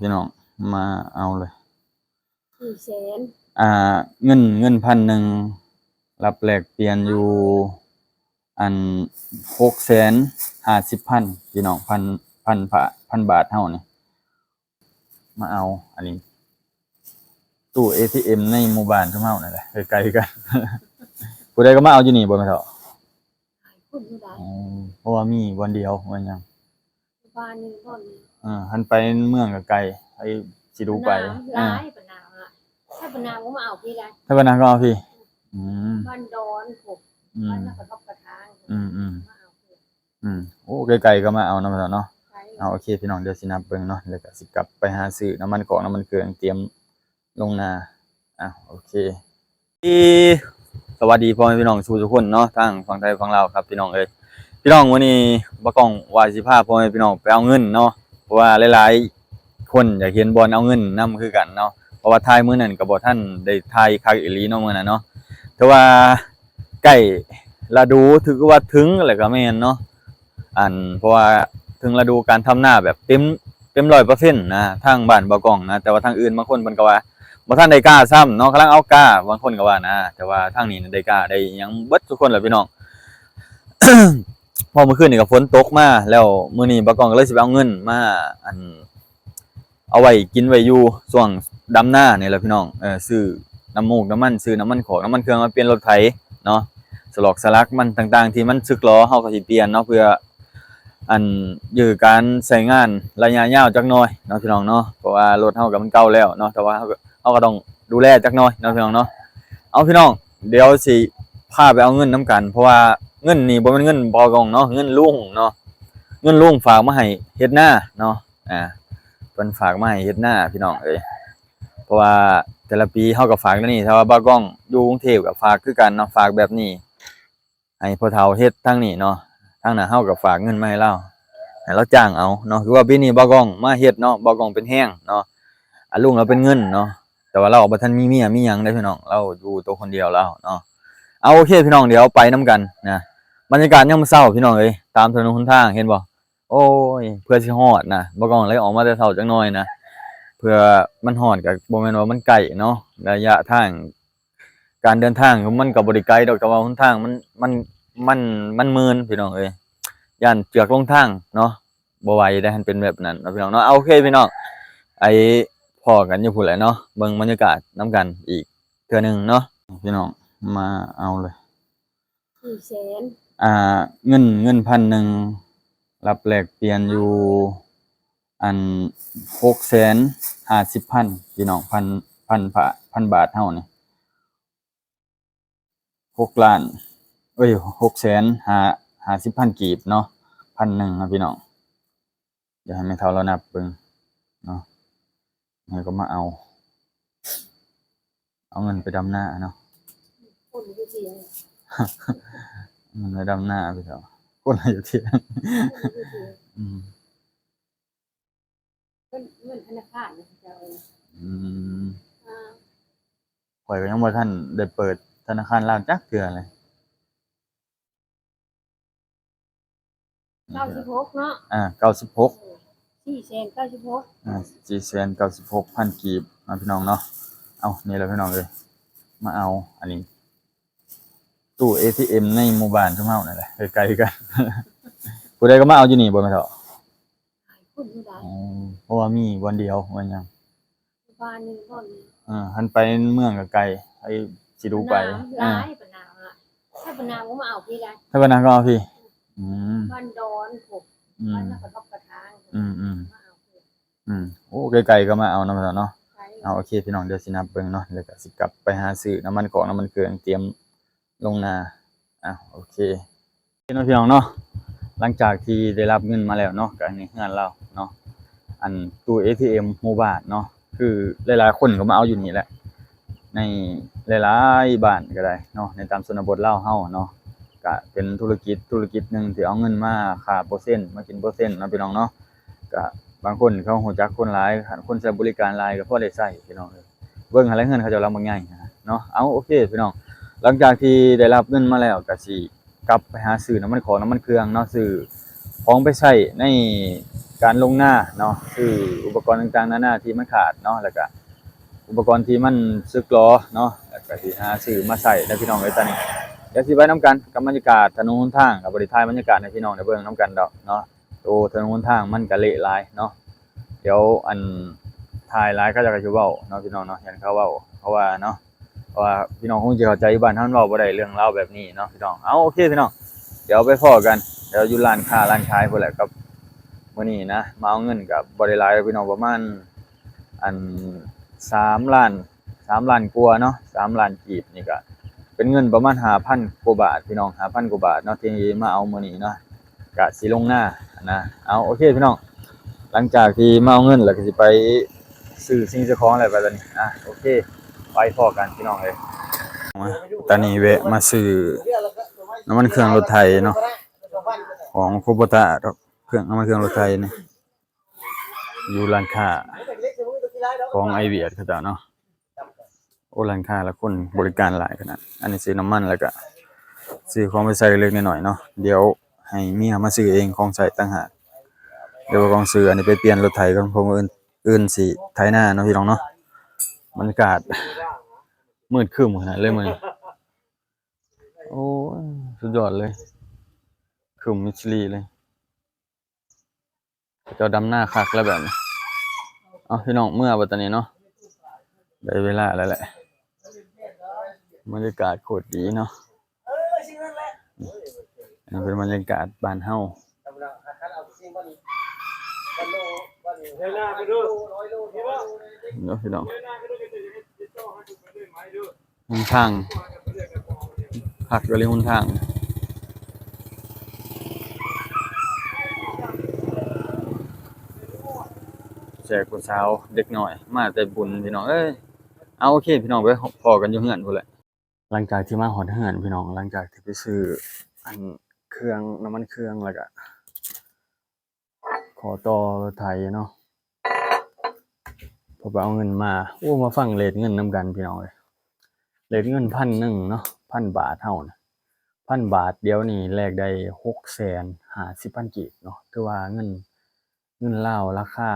ພີ່ນ້ອງ ມາເອົາເລີຍ ສີ່ແສນ ອ່າ ເງິນ ເງິນພັນໜຶ່ງ ຮັບແລກປ່ຽນຢູ່ ອັນ ຫົກແສນຫ້າສິບພັນ ພີ່ນ້ອງ ພັນ ພັນ ພັນບາດເຮົານີ້ ມາເອົາ ອັນນີ້ ຕູ້ເອທີເອັມໃນໝູ່ບ້ານຊຸມເຮົານັ້ນແຫຼະ ໃກ້ໆກັນ ຜູ້ໃດກໍມາເອົາຢູ່ນີ້ບໍ່ແມ່ນເຖົ້າ? ຫຼາຍຄົນຢູ່ໃດ໋ ອໍ ເພາະວ່າມີບ່ອນດຽວ ແມ່ນຫຍັງ ຢູ່ບ້ານນີ້ບ່ອນນີ້ ເອີ ຄັນໄປເມືອງກໍໄກ ໃຜຊິດູໄປ ປະນາ ເອີ ຫຼາຍ ປະນາ ຖ້າປະນາບໍ່ມາເອົາພີ້ໃດ໋ ຖ້າປະນາກໍເອົາພີ້ ອືມ ບ້ານດອນພຸ້ນ ອືມ ບ້ານນາກະທົບກະທາງ ອືມໆ ມາເອົາພີ້ ອືມ ໂອ້ ໄກໆກໍມາເອົານຳເນາະ ເອົາ ໂອເຄ ພີ່ນ້ອງ ດຽວຊິນັບເບິ່ງເນາະ ແລ້ວກໍຊິກັບໄປຫາຊື້ນ້ຳມັນຂອງ ນ້ຳມັນເຄື່ອງ ຕຽມລົງນາ ອ່ະ ໂອເຄ ສະຫວັດດີພໍ່ແມ່ພີ່ນ້ອງສູ່ທຸກຄົນເນາະ ທັງຝັ່ງໄທຝັ່ງລາວຄັບ ພີ່ນ້ອງເອີຍ ພີ່ນ້ອງ ມື້ນີ້ບ່າວກ້ອງວ່າຊິພາພໍ່ແມ່ພີ່ນ້ອງໄປເອົາເງິນເນາະ ເພາະວ່າຫຼາຍໆຄົນຢາກເຫັນບ່ອນເອົາເງິນນຳຄືກັນເນາະ ເພາະວ່າຖ່າຍມື້ນັ້ນກໍບໍ່ທັນໄດ້ຖ່າຍຄັກອີ່ຫຼີເນາະ ມື້ນັ້ນເນາະ ແຕ່ວ່າ ໃກ້ລະດູ ຖືວ່າເຖິງແລ້ວກໍແມ່ນເນາະ ອັນ ເພາະວ່າເຖິງລະດູການທຳນາແບບເຕັມ ເຕັມຮ້ອຍເປີເຊັນນະ ທາງບ້ານບ່າວກ້ອງນະ ແຕ່ວ່າທາງອື່ນບາງຄົນເພິ່ນກໍວ່າບໍ່ທັນໄດ້ກ້າຊ້ຳເນາະ ກຳລັງເອົາກ້າ ບາງຄົນກໍວ່ານະ ແຕ່ວ່າທາງນີ້ນະໄດ້ກ້າໄດ້ຫຍັງເບິດທຸກຄົນແຫຼະ ພີ່ນ້ອງ ເພາະມື້ຄືນນີ້ກໍຝົນຕົກມາ ແລ້ວມື້ນີ້ບ່າວກ້ອງກໍເລີຍຊິໄປເອົາເງິນມາ ອັນ ເອົາໄວ້ກິນໄວ້ຢູ່ຊ່ວງດຳນານີ້ແຫຼະພີ່ນ້ອງ ເອີ ຊື້ນ້ຳມູກນ້ຳມັນ ຊື້ນ້ຳມັນຂອກ ນ້ຳມັນເຄື່ອງມາປ່ຽນລົດໄຖເນາະ ສະຫຼອກສະຫຼັກມັນຕ່າງໆ ທີ່ມັນສຶກຫຼໍ່ ເຮົາກໍຊິປ່ຽນເນາະ ເພື່ອ ອັນ ຢື້ການໃຊ້ງານໄລຍະຍາວຈັກໜ່ອຍເນາະ ພີ່ນ້ອງເນາະ ເພາະວ່າລົດເຮົາກໍມັນເກົ່າແລ້ວເນາະ ແຕ່ວ່າເຮົາກໍ ເຮົາກໍຕ້ອງດູແລຈັກໜ່ອຍເນາະ ພີ່ນ້ອງເນາະ ເອົາ ພີ່ນ້ອງ ດຽວຊິພາໄປເອົາເງິນນຳກັນ ເພາະວ່າເງິນນີ້ບໍ່ແມ່ນເງິນບ່າວກ້ອງເນາະ ເງິນລຸງເນາະ ເງິນລຸງຝາກມາໃຫ້ເຮັດນາເນາະ ອ່າ ເພິ່ນຝາກມາໃຫ້ເຮັດນາພີ່ນ້ອງເອີຍ ເພາະວ່າແຕ່ລະປີເຮົາກໍຝາກແນວນີ້ ຖ້າວ່າບ່າວກ້ອງຢູ່ກຸງເທບກໍຝາກຄືກັນເນາະ ຝາກແບບນີ້ໃຫ້ພໍ່ເຖົ້າເຮັດທາງນີ້ເນາະ ທາງໜ້າເຮົາກໍຝາກເງິນມາໃຫ້ລາວ ໃຫ້ລາວຈ້າງເອົາເນາະ ຄືວ່າປີນີ້ບ່າວກ້ອງມາເຮັດເນາະ ບ່າວກ້ອງເປັນແຮງເນາະ ອາ ລຸງລາວເປັນເງິນເນາະ ແຕ່ວ່າລາວບໍ່ທັນມີເມຍມີຫຍັງເດ້ພີ່ນ້ອງ ລາວຢູ່ໂຕຄົນດຽວລາວເນາະ ເອົາ ໂອເຄ ພີ່ນ້ອງ ດຽວໄປນຳກັນນະ ບັນຍາກາດຍາມເຊົ້າ ພີ່ນ້ອງເອີຍ ຕາມຖະໜົນຫົນທາງ ເຫັນບໍ່? ໂອ້ຍ ເພື່ອຊິຮອດນະ ບ່າວກ້ອງເລີຍອອກມາແຕ່ເຊົ້າຈັກໜ່ອຍນະ ເພື່ອມັນຮອດ ກໍບໍ່ແມ່ນວ່າມັນໃກ້ເນາະ ໄລຍະທາງ ການເດີນທາງມັນກໍບໍ່ໄດ້ໄກດອກ ແຕ່ວ່າຫົນທາງມັນ ມັນ ມັນ ມັນເມີນພີ່ນ້ອງເອີຍ ຢ້ານເຈືອກລົງທາງເນາະ ບໍ່ໄຫວເດ້ ຄັນເປັນແບບນັ້ນເນາະ ພີ່ນ້ອງເນາະ ເອົາ ໂອເຄ ພີ່ນ້ອງ ໄອ້ ພໍ້ກັນຢູ່ພຸ້ນແຫຼະເນາະ ເບິ່ງບັນຍາກາດນຳກັນອີກເທື່ອໜຶ່ງເນາະ ພີ່ນ້ອງ ມາເອົາເລີຍ ສີ່ແສນ ອ່າ ເງິນ ເງິນພັນໜຶ່ງ ຮັບແລກປ່ຽນຢູ່ ອັນ ຫົກແສນຫ້າສິບພັນ ພີ່ນ້ອງ ພັນ ພັນ ພັນບາດເຮົານີ້ ຫົກລ້ານ ເອີຍ ຫົກແສນຫ້າ ຫ້າສິບພັນກີບເນາະ ພັນໜຶ່ງເນາະ ພີ່ນ້ອງ ດຽວໃຫ້ແມ່ເຖົ້າລາວນັບເບິ່ງເນາະ ແລ້ວກໍມາເອົາ ເອົາເງິນໄປດຳນາເນາະ ຄົນຢູ່ທີ່ ເງິນໄປດຳນາ ພີ່ນ້ອງ ຄົນຢູ່ທີ່ ຄົນຢູ່ທີ່ ອືມ ເງິນ ເງິນທະນາຄານນະເຈົ້າເອີຍ ອືມ ອ່າ ຂ້ອຍກໍຍັງບໍ່ທັນໄດ້ເປີດທະນາຄານລາວຈັກເທື່ອເລີຍ ເກົ້າສິບຫົກເນາະ ອ່າ ເກົ້າສິບຫົກ ເອີ ສີ່ແສນເກົ້າສິບຫົກ ອ່າ ສີ່ແສນເກົ້າສິບຫົກພັນກີບເນາະ ພີ່ນ້ອງເນາະ ເອົາ ນີ້ແຫຼະ ພີ່ນ້ອງເອີຍ ມາເອົາ ອັນນີ້ ຕູ້ເອທີເອັມໃນໝູ່ບ້ານຊຸມເຮົານັ້ນແຫຼະ ໃກ້ໆກັນ ຜູ້ໃດກໍມາເອົາຢູ່ນີ້ບໍ່ແມ່ນເຖາະ? ຫຼາຍຄົນຢູ່ໃດ໋ ອໍ ເພາະວ່າມີບ່ອນດຽວ ແມ່ນຫຍັງ ບ້ານນີ້ບ່ອນນີ້ ເອີ ຄັນໄປເມືອງກໍໄກ ໃຜຊິດູໄປ ປະນາ ເອີ ຫຼາຍ ປະນາ ຖ້າປະນາບໍ່ມາເອົາພີ້ໃດ໋ ຖ້າປະນາກໍເອົາພີ້ ອືມ ບ້ານດອນພຸ້ນ ອືມ ບ້ານນາກະທົບກະທາງ ອືມໆ ມາເອົາພີ້ ອືມ ໂອ້ ໄກໆກໍມາເອົານຳເນາະ ເອົາ ໂອເຄ ພີ່ນ້ອງ ດຽວຊິນັບເບິ່ງເນາະ ແລ້ວກໍຊິກັບໄປຫາຊື້ນ້ຳມັນຂອງ ນ້ຳມັນເຄື່ອງ ຕຽມ ລົງນາ ອ່ະ ໂອເຄ ເນາະ ພີ່ນ້ອງເນາະ ຫຼັງຈາກທີ່ໄດ້ຮັບເງິນມາແລ້ວເນາະ ກໍໃນເຮືອນລາວເນາະ ອັນ ຕູ້ເອທີເອັມ ໝູ່ບ້ານເນາະ ຄືຫຼາຍໆຄົນກໍມາເອົາຢູ່ນີ້ແຫຼະ ໃນຫຼາຍໆບ້ານກໍໄດ້ເນາະ ໃນຕາມຊົນນະບົດລາວເຮົາເນາະ ກະເປັນທຸລະກິດ ທຸລະກິດໜຶ່ງທີ່ເອົາເງິນມາຄ່າເປີເຊັນ ມາກິນເປີເຊັນເນາະ ພີ່ນ້ອງເນາະ ກະບາງຄົນເຂົາຮູ້ຈັກຄົນຫຼາຍ ຄັນຄົນໃຊ້ບໍລິການຫຼາຍກໍພໍໄດ້ໃຊ້ ພີ່ນ້ອງເອີຍ. ເບິ່ງຫັ້ນແຫຼະ ເຮືອນເຂົາເຈົ້າຫຼັງບັກໃຫຍ່ນະເນາະ. ເອົາ ໂອເຄ ພີ່ນ້ອງ ຫຼັງຈາກທີ່ໄດ້ຮັບເງິນມາແລ້ວ ກະຊິກັບໄປຫາຊື້ນ້ຳມັນຂອງນ້ຳມັນເຄື່ອງເນາະ ຊື້ຂອງໄປໃຊ້ໃນ ການລົງນາເນາະ ຊື້ອຸປະກອນຕ່າງໆນານາທີ່ມັນຂາດເນາະ ແລ້ວກະອຸປະກອນທີ່ມັນສຶກຫຼໍເນາະ ແລ້ວກະຊິຫາຊື້ມາໃຊ້ເດີພີ່ນ້ອງເອີຍ. ຕອນນີ້ດຽວຊິໄປນຳກັນກັບບັນຍາກາດຖະໜົນຫົນທາງ ກໍບໍ່ໄດ້ຖ່າຍບັນຍາກາດໃຫ້ພີ່ນ້ອງໄດ້ເບິ່ງນຳກັນດອກເນາະ. ໂອ້ ຖະໜົນຫົນທາງມັນກະເລະຫຼາຍເນາະ. ດຽວອັນ ຖ່າຍຫຼາຍເຂົາເຈົ້າກໍຊິເວົ້າເນາະ ພີ່ນ້ອງເນາະ ຢ້ານເຂົາເວົ້າ ເຂົາວ່າເນາະ ເພາະວ່າພີ່ນ້ອງຄົງຊິເຂົ້າໃຈ ຢູ່ບ້ານເຮົາມັນເວົ້າບໍ່ໄດ້ເລື່ອງລາວແບບນີ້ເນາະ ພີ່ນ້ອງ. ເອົາ ໂອເຄພີ່ນ້ອງ ດຽວໄປພໍ້ກັນ ດຽວຢູ່ຮ້ານຄ້າຮ້ານຂາຍພຸ້ນແຫຼະ ກັບມື້ນີ້ນະ. ມາເອົາເງິນກໍບໍ່ໄດ້ຫຼາຍດອກພີ່ນ້ອງ ປະມານ ອັນ ສາມລ້ານ ສາມລ້ານກວ່າເນາະ ສາມລ້ານກີບນີ້ກະເປັນເງິນປະມານຫ້າພັນກວ່າບາດພີ່ນ້ອງ ຫ້າພັນກວ່າບາດເນາະ ທີ່ມາເອົາມື້ນີ້ເນາະ ກະຊິລົງນານະ. ເອົາ ໂອເຄພີ່ນ້ອງ ຫຼັງຈາກທີ່ມາເອົາເງິນແລ້ວກະຊິໄປຊື້ສິ່ງຊື້ຂອງແລ້ວບັດນີ້ ອ່າ ໂອເຄ ໄປພໍ້ກັນພີ່ນ້ອງເອີຍ. ຕອນນີ້ແວະມາຊື້ນ້ຳມັນເຄື່ອງລົດໄຖເນາະ ຂອງໂຄໂບຕາດອກ ເຄື່ອງ ນ້ຳມັນເຄື່ອງລົດໄຖນີ້ ຢູ່ຮ້ານຄ້າຂອງໄອວຽດເຂົາເຈົ້າເນາະ. ໂອ້ ຮ້ານຄ້າລະຄົນບໍລິການຫຼາຍຂະໜາດ. ອັນນີ້ຊື້ນ້ຳມັນ ແລ້ວກະຊື້ຂອງໄປໃຊ້ເລັກໆນ້ອຍໆເນາະ. ດຽວໃຫ້ເມຍມາຊື້ເອງ ຂອງໃຊ້ຕ່າງຫາກ. ດຽວບໍ່ກອງຊື້ອັນນີ້ໄປປ່ຽນລົດໄຖກ່ອນ ເພາະມື້ອື່ນ ອື່ນຊິໄຖນາເນາະ ພີ່ນ້ອງເນາະ. ບັນຍາກາດມືດຄຶ້ມຂະໜາດເລີຍມື້ນີ້. ໂອ້ຍ ສຸດຍອດເລີຍ ຄຶ້ມມິດສລີເລີຍ. ເຂົາເຈົ້າດຳນາຄັກແລ້ວແບບນີ້. ເອົາ ພີ່ນ້ອງ ເມືອບັດຕານີ້ເນາະ ໄດ້ເວລາແລ້ວແຫຼະ. ບັນຍາກາດໂຄດດີເນາະ. ອັນນີ້ເປັນບັນຍາກາດບ້ານເຮົາເນາະ ພີ່ນ້ອງ. ຫົນທາງ ຄັກອີ່ຫຼີຫົນທາງ. ແຊກຜູ້ສາວເດັກນ້ອຍມາແຕ່ບຸນພີ່ນ້ອງເອີຍ. ເອົາ ໂອເຄພີ່ນ້ອງ ໄປພໍ້ກັນຢູ່ເຮືອນພຸ້ນແຫຼະ. ຫຼັງຈາກທີ່ມາຮອດເຮືອນພີ່ນ້ອງ ຫຼັງຈາກທີ່ໄປຊື້ອັນເຄື່ອງ ນ້ຳມັນເຄື່ອງ ແລ້ວກະ ຂໍຕໍ່ລົດໄຖເນາະ ເພື່ອໄປເອົາເງິນມາ. ໂອ້ ມາຟັງເລດເງິນນຳກັນພີ່ນ້ອງເອີຍ. ເລດເງິນພັນໜຶ່ງເນາະ ພັນບາດເຮົານະ ພັນບາດດຽວນີ້ແລກໄດ້ຫົກແສນຫ້າສິບພັນກີບເນາະ. ຖືວ່າເງິນ ເງິນລາວລາຄາ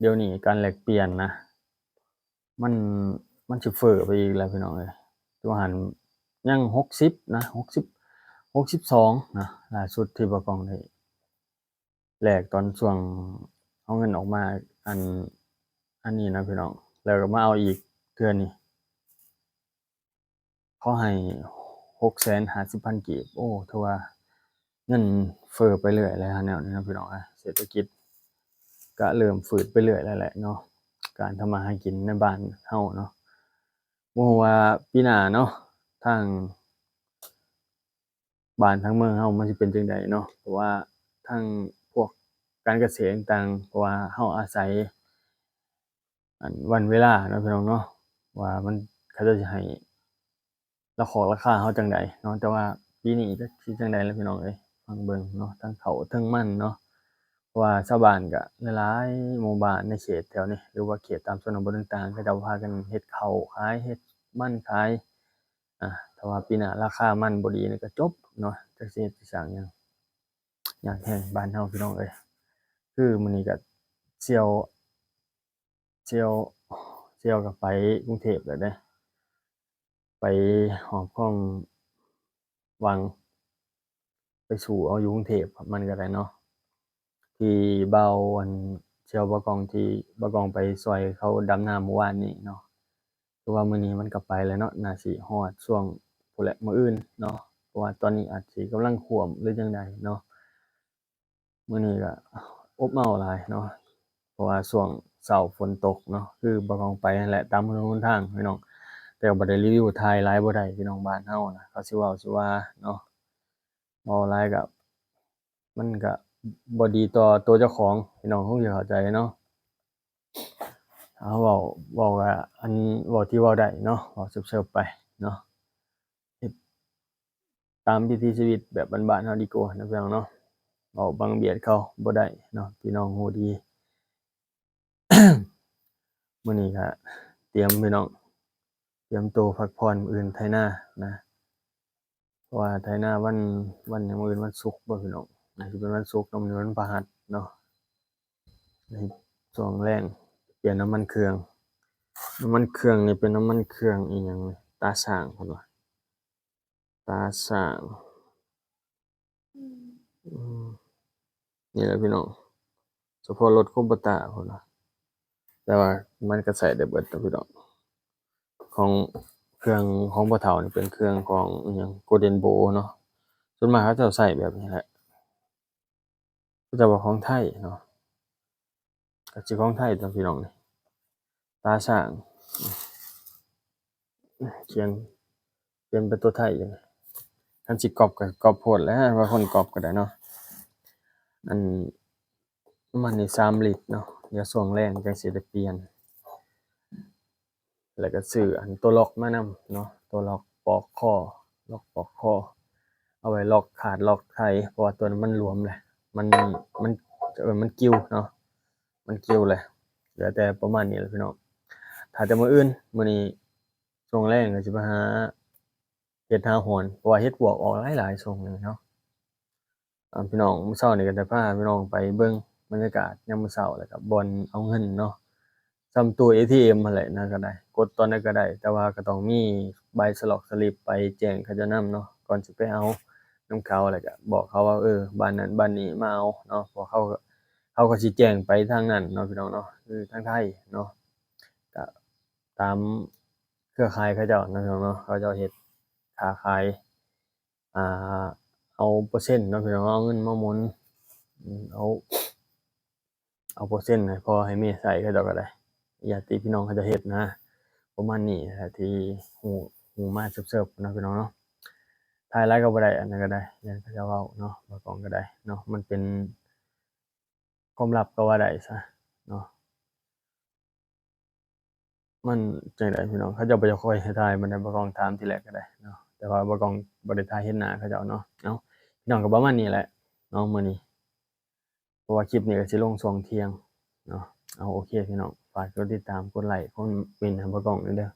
ດຽວນີ້ການແລກປ່ຽນນະ ມັນ ມັນຊິເຟີ້ໄປອີກແລ້ວພີ່ນ້ອງເອີຍ. ຕົວຫັ້ນຍັງຫົກສິບນະ ຫົກສິບ ຫົກສິບສອງນະ ລ່າສຸດທີ່ບ່າວກອງໄດ້ແລກຕອນຊ່ວງເອົາເງິນອອກມາ ອັນ ອັນນີ້ນະພີ່ນ້ອງ ແລ້ວກໍມາເອົາອີກເທື່ອນີ້ ເຂົາໃຫ້ຫົກແສນຫ້າສິບພັນກີບ. ໂອ້ ຖືວ່າເງິນເຟີ້ໄປເລື້ອຍແລ້ວແນວນີ້ເນາະພີ່ນ້ອງ. ເສດຖະກິດກະເລີ່ມຝືດໄປເລື້ອຍແລ້ວແຫຼະເນາະ ການທຳມາຫາກິນໃນບ້ານເຮົາເນາະ. ບໍ່ຮູ້ວ່າປີໜ້າເນາະ ທາງບ້ານທາງເມືອງເຮົາມັນຊິເປັນຈັ່ງໃດເນາະ ເພາະວ່າທາງພວກການກະເສດຕ່າງໆ ເພາະວ່າເຮົາອາໄສ ອັນວັນເວລາເນາະພີ່ນ້ອງເນາະ ວ່າມັນ ເຂົາເຈົ້າຊິໃຫ້ລາຄອກລາຄາເຮົາຈັ່ງໃດເນາະ. ແຕ່ວ່າປີນີ້ຈັກຊິຈັ່ງໃດລະພີ່ນ້ອງເອີຍ ຟັງເບິ່ງເນາະ ທັງເຂົ້າທັງມັນເນາະ. ເພາະວ່າຊາວບ້ານກະຫຼາຍໆໝູ່ບ້ານໃນເຂດແຖວນີ້ ຫຼືວ່າເຂດຕາມຊົນນະບົດຕ່າງໆ ເຂົາເຈົ້າພາກັນເຮັດເຂົ້າຂາຍ ເຮັດມັນຂາຍ. ອາ ຖ້າວ່າປີໜ້າລາຄາມັນບໍ່ດີນີ້ກະຈົບເນາະ ຈັກຊິເຮັດຊິສ້າງຫຍັງ. ຍາກແຮງບ້ານເຮົາພີ່ນ້ອງເອີຍ. ຄືມື້ນີ້ກະສ່ຽວ ສ່ຽວ ສ່ຽວກໍໄປກຸງເທບແລ້ວເດ້ ໄປຫອບຂອງຫວັງ ໄປສູ້ເອົາຢູ່ກຸງເທບມັນກໍໄດ້ເນາະ ທີ່ບ່າວ ອັນ ສ່ຽວບ່າວກອງ ທີ່ບ່າວກອງໄປຊ່ອຍເຂົາດຳນາມື້ວານນີ້ເນາະ. ຄືວ່າມື້ນີ້ມັນກໍໄປແລ້ວເນາະ ໜ້າຊິຮອດຊ່ວງພຸ້ນແຫຼະ ມື້ອື່ນເນາະ ເພາະວ່າຕອນນີ້ອາດຊິກຳລັງຂວ້ຳ ຫຼື ຈັ່ງໃດເນາະ. ມື້ນີ້ກໍອົບເອົ້າຫຼາຍເນາະ ເພາະວ່າຊ່ວງເຊົ້າຝົນຕົກເນາະ ຄືບ່າວກອງໄປຫັ້ນແຫຼະ ຕາມຖະໜົນຫົນທາງພີ່ນ້ອງ. ແຕ່ວ່າບໍ່ໄດ້ຣີວິວ ຖ່າຍຫຼາຍບໍ່ໄດ້ພີ່ນ້ອງ ບ້ານເຮົານະ ເຂົາຊິເວົ້າຊິວ່າເນາະ ເວົ້າຫຼາຍກໍ ມັນກະບໍ່ດີຕໍ່ຕົວເຈົ້າຂອງ ພີ່ນ້ອງຄົງຊິເຂົ້າໃຈເນາະ. ເຮົາເວົ້າ ເວົ້າກະ ອັນ ເວົ້າທີ່ເວົ້າໄດ້ເນາະ ເວົ້າເສີບໆໄປເນາະ ເຮັດຕາມວິຖີຊີວິດແບບບ້ານໆເຮົາດີກວ່າເນາະ ພີ່ນ້ອງເນາະ. ເວົ້າບັງບຽດເຂົາບໍ່ໄດ້ເນາະ ພີ່ນ້ອງຮູ້ດີ. ມື້ນີ້ກະຕຽມ ພີ່ນ້ອງ ຕຽມໂຕພັກຜ່ອນ ມື້ອື່ນໄຖນານະ ເພາະວ່າໄຖນາວັນ ວັນຫຍັງ ມື້ອື່ນວັນສຸກບໍ່ພີ່ນ້ອງ ໜ້າຊິເປັນວັນສຸກເນາະ ມື້ນີ້ວັນພະຫັດ ເນາະ ໃນຊ່ວງແລງ ປ່ຽນນ້ຳມັນເຄື່ອງ. ນ້ຳມັນເຄື່ອງນີ້ເປັນນ້ຳມັນເຄື່ອງອີ່ຫຍັງ ຕາຊ້າງເພິ່ນວ່າ ຕາຊ້າງ. ອືມ ນີ້ແຫຼະພີ່ນ້ອງ ສະເພາະລົດໂຄໂບຕ້າພຸ້ນນະ ແຕ່ວ່າມັນກໍໃຊ້ໄດ້ເບິດນະພີ່ນ້ອງ. ຂອງ ເຄື່ອງຂອງພໍ່ເຖົ້ານີ້ເປັນເຄື່ອງຂອງອີ່ຫຍັງ ໂກລເດັນໂບເນາະ ສ່ວນມາກເຂົາເຈົ້າໃຊ້ແບບນີ້ແຫຼະ. ຄືແຕ່ວ່າຂອງໄທເນາະ ກໍຊິຂອງໄທຕົວະພີ່ນ້ອງນີ້ ຕາຊ້າງ ຂຽນ ຂຽນເປັນຕົວໄທຢູ່. ຄັນຊິກັອບກໍກັອບໂພດແຫຼະ ວ່າຄົນກັອບກໍໄດ້ເນາະ. ອັນ ປະມານນີ້ສາມລິດເນາະ ດຽວຊ່ວງແລງຈັ່ງຊິໄດ້ປ່ຽນ. ແລ້ວກໍຊື້ອັນຕົວລັອກມານຳເນາະ ຕົວລັອກປອກຄໍ ລັອກປອກຄໍ ເອົາໄວ້ລັອກຄາດລັອກໄຖ່ ເພາະວ່າຕົວນັ້ນມັນຫຼວມແຫຼະ ມັນ ມັນ ເອີ້ນມັນກິວເນາະ ມັນກິວແຫຼະ. ເຫຼືອແຕ່ປະມານນີ້ແຫຼະພີ່ນ້ອງ ຖ້າແຕ່ມື້ອື່ນ ມື້ນີ້ຊ່ວງແລງກໍຊິໄປຫາເຫັດຫາຫອນ ເພາະວ່າເຫັດປວກອອກຫຼາຍໆຊ່ວງນີ້ເນາະ. ອ່າ ພີ່ນ້ອງ ມື້ເຊົ້ານີ້ກໍໄດ້ພາພີ່ນ້ອງໄປເບິ່ງບັນຍາກາດຍາມມື້ເຊົ້າ ແລ້ວກໍບ່ອນເອົາເງິນເນາະ ສ່ຳຕູ້ເອທີເອັມຫັ້ນແຫຼະນະ ກໍໄດ້ ກົດຕອນໃດກໍໄດ້ ແຕ່ວ່າກໍຕ້ອງມີໃບສະຫຼອກສະລິບໄປແຈ້ງເຂົາເຈົ້ານຳເນາະ ກ່ອນຊິໄປເອົານຳເຂົາ ແລ້ວກໍບອກເຂົາວ່າ ເອີ ບ້ານນັ້ນບ້ານນີ້ມາເອົາເນາະ ເພາະເຂົາ ເຂົາກໍຊິແຈ້ງໄປທາງນັ້ນເນາະ ພີ່ນ້ອງເນາະ ຄືທາງໄທເນາະ ກໍຕາມເຄືອຂ່າຍເຂົາເຈົ້າເນາະ ພີ່ນ້ອງເນາະ ເຂົາເຈົ້າເຮັດຄ້າຂາຍ ອ່າ ເອົາເປີເຊັນເນາະພີ່ນ້ອງ ເອົາເງິນມາໝູນ ເອົາ ເອົາເປີເຊັນໃຫ້ພໍ່ໃຫ້ແມ່ໃຊ້ ເຂົາເຈົ້າກໍໄດ້ ຍາດຕິພີ່ນ້ອງເຂົາເຈົ້າເຮັດນະ ປະມານນີ້ແຫຼະທີ່ຮູ້ ຮູ້ມາເສີບໆເນາະ ພີ່ນ້ອງເນາະ. ຖ່າຍຫຼາຍກໍບໍ່ໄດ້ ອັນນັ້ນກໍໄດ້ ຢ້ານເຂົາເຈົ້າເວົ້າເນາະ ບ່າວກອງກໍໄດ້ເນາະ ມັນເປັນຄວາມລັບກໍວ່າໄດ້ຊະເນາະ. ມັນຈັ່ງໃດພີ່ນ້ອງ ເຂົາເຈົ້າບໍ່ຢາກຄ່ອຍໃຫ້ຖ່າຍ ມັນໄດ້ ບ່າວກອງຖາມທີແລກກໍໄດ້ເນາະ ແຕ່ວ່າບ່າວກອງບໍ່ໄດ້ຖ່າຍເຫັນໜ້າເຂົາເຈົ້າເນາະ. ເອົາ ພີ່ນ້ອງ ກໍປະມານນີ້ແຫຼະເນາະມື້ນີ້ ເພາະວ່າຄລິບນີ້ກໍຊິລົງຊ່ວງທ່ຽງເນາະ. ເອົາ ໂອເຄພີ່ນ້ອງ ຝາກກົດຕິດຕາມ ກົດໄລ ຄອມເມັນໃຫ້ບ່າວກອງແດ່ເດີ.